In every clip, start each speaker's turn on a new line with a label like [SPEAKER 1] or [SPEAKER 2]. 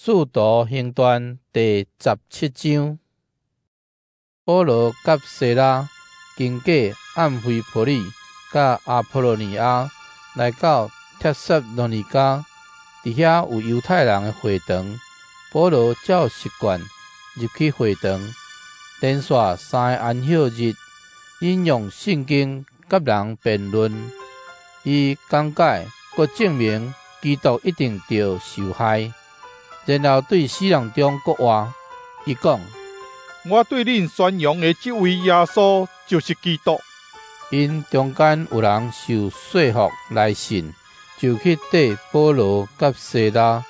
[SPEAKER 1] 使徒行傳第17章，保羅佮西拉經過暗菲波里佮阿波羅尼亞，來到帖撒羅尼迦，佇遐有猶太人的會堂。保羅照習慣入去會堂，連續3個安息日，引用聖經佮人辯論。伊講解，閣證明基督一定著受害，然後對死人中復活。伊講：
[SPEAKER 2] 我對恁宣揚的這位耶穌就是基督。
[SPEAKER 1] 𪜶中間有人受說服來信，就去綴保羅佮西拉。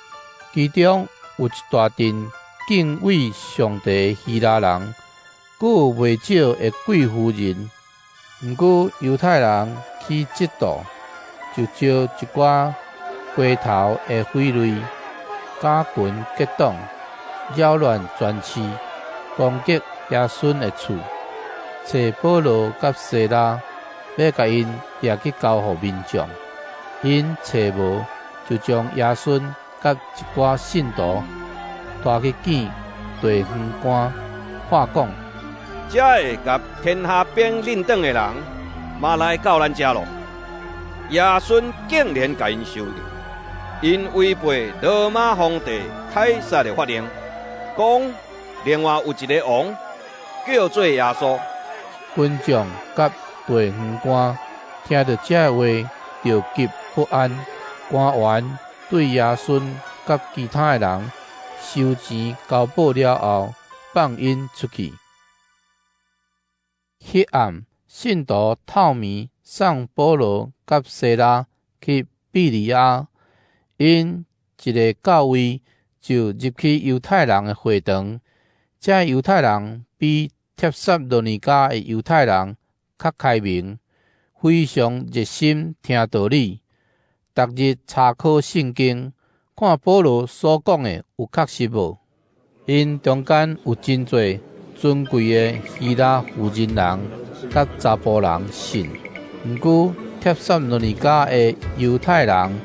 [SPEAKER 1] 其中有一大陣敬畏上帝的希臘人，閣有袂少的貴婦人。毋過猶太人起嫉妒，就招一寡街頭的匪類，結群結黨，擾亂全市，攻擊耶孫的厝，揣保羅佮西拉，欲共𪜶掠去交予民眾。𪜶揣無，就將耶孫佮一寡信徒帶去見大法官，喊講：
[SPEAKER 3] 這个共天下編恁黨的人，嘛來到咱遮囉。耶孫竟然共𪜶收著，𪜶違背羅馬皇帝凱撒的法令，講另外有一个王叫做耶穌。
[SPEAKER 1] 群眾佮大法官聽著這个話，著極不安。官員對耶孫佮其他的人收錢交保了後，放𪜶出去。彼暗，信徒透暝送保羅佮西拉去庇哩亞，𪜶一下到位就入去猶太人的會堂。這猶太人比帖撒羅尼迦的猶太人較開明，非常熱心聽道理，逐日查考聖經，看保羅所講的有確實無。𪜶中間有真濟尊貴的希臘婦人人佮查埔人信。毋過帖撒羅尼迦的猶太人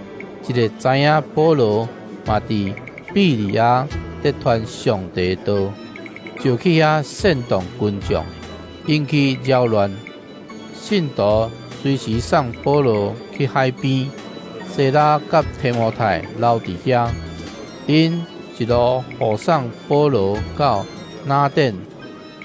[SPEAKER 1] 一下知影保羅嘛佇庇哩亞咧傳上帝的道，就去遐煽動群眾，引起擾亂。信徒隨時送保羅去海邊，西拉佮提摩太留佇遐。𪜶一路護送保羅到雅典。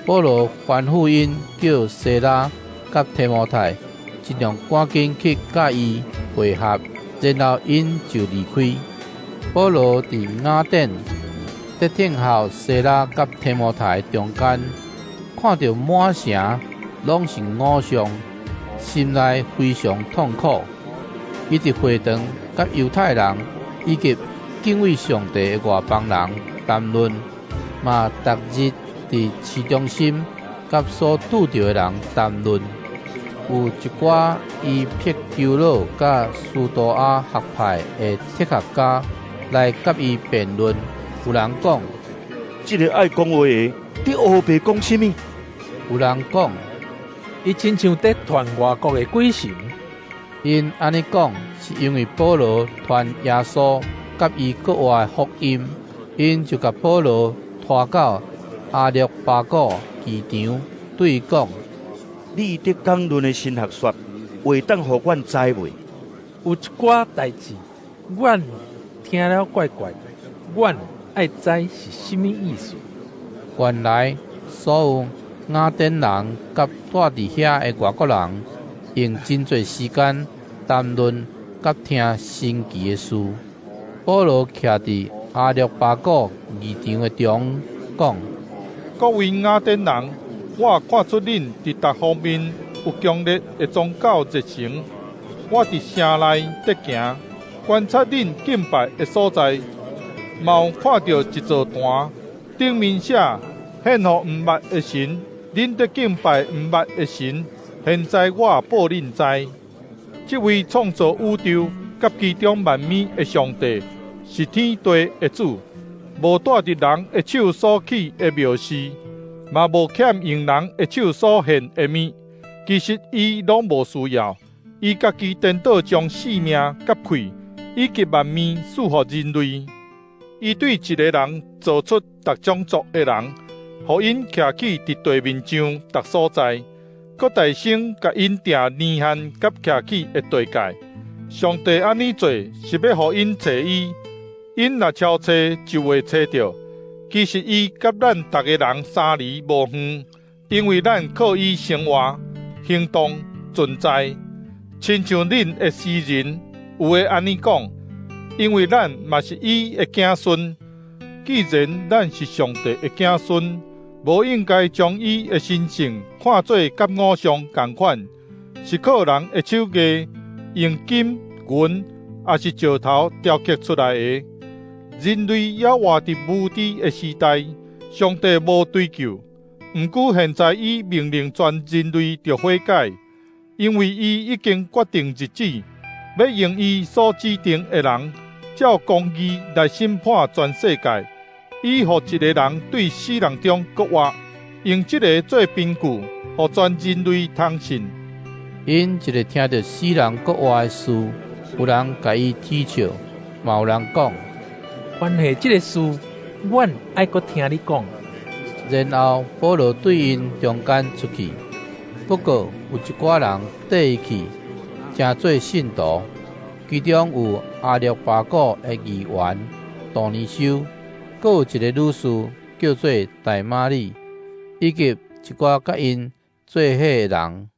[SPEAKER 1] 保羅吩咐𪜶叫西拉佮提摩太盡量趕緊去佮伊會合，然後𪜶就離開。保羅佇雅典咧等候西拉佮提摩太中間，看著滿城攏是偶像，心內非常痛苦。伊佇會堂佮猶太人以及敬畏上帝的外邦人談論，嘛逐日佇市中心佮所拄著的人談論。有一寡伊碧鳩魯佮斯多亞學派的哲學家來佮伊辯論。有人講：
[SPEAKER 4] 這个愛講話的，佇烏白講啥物？
[SPEAKER 1] 有人講：
[SPEAKER 5] 伊親像佇傳外國的鬼神。
[SPEAKER 1] 𪜶按呢講，是因為保羅傳耶穌佮伊復活的福音。𪜶就共保羅拖到亞略巴古議場，對伊講：
[SPEAKER 4] 你佇講論的神學說，會當予阮知未？
[SPEAKER 5] 有一寡代誌，阮聽了怪怪，阮愛知是啥物意思。
[SPEAKER 1] 原來所有雅典人佮蹛佇遐的外國人，用真濟時間談論佮聽神奇的事。保羅徛佇亞略巴古議場的中講：
[SPEAKER 2] 各位雅典人，我看出恁佇逐方面有強烈的宗教熱誠。我佇城內佇行，觀察恁敬拜的所在，嘛有看著一座壇，頂面寫獻予毋捌的神。恁佇敬拜毋捌的神，現在我報恁知，這位創造宇宙佮其中萬物的上帝，是天地的主，無蹛佇人的手所起的廟寺，嘛無欠用人的手所獻的物。其實伊攏無需要，伊家己顛倒將性命佮氣以及萬物賜予人類。伊對一个人造出逐種族的人，予𪜶徛起佇地面上逐所在，閣大聲共𪜶定年限佮徛起的地界。上帝按呢做，是欲予𪜶揣伊，𪜶若超揣，就會揣著。其實伊佮咱逐个人相離無遠，因為咱靠伊生活、行動、存在。親像恁的詩人有的按呢講，因為咱嘛是伊的囝孫。既然咱是上帝的囝孫，無應該將伊的神性看做佮偶像仝款，是靠人的手藝，用金、銀，抑是石頭雕刻出來的。人類猶活佇無知的時代，上帝無追究。毋過現在伊命令全人類著悔改，因為伊已經決定日子，欲用伊所指定的人，照公義來審判全世界。伊予一个人對死人中復活，用這个做憑據，予全人類通信。
[SPEAKER 1] 𪜶一个聽著死人復活的事，有人共伊恥笑，嘛有人講：
[SPEAKER 5] 關係這个事，阮愛閣聽你講。
[SPEAKER 1] 然後保羅對𪜶中間出去，不過有一寡人綴伊去，成做信徒。其中有亞略巴古的議員大尼修，閣有一个女士叫做大瑪利，以及一寡佮𪜶做伙的人。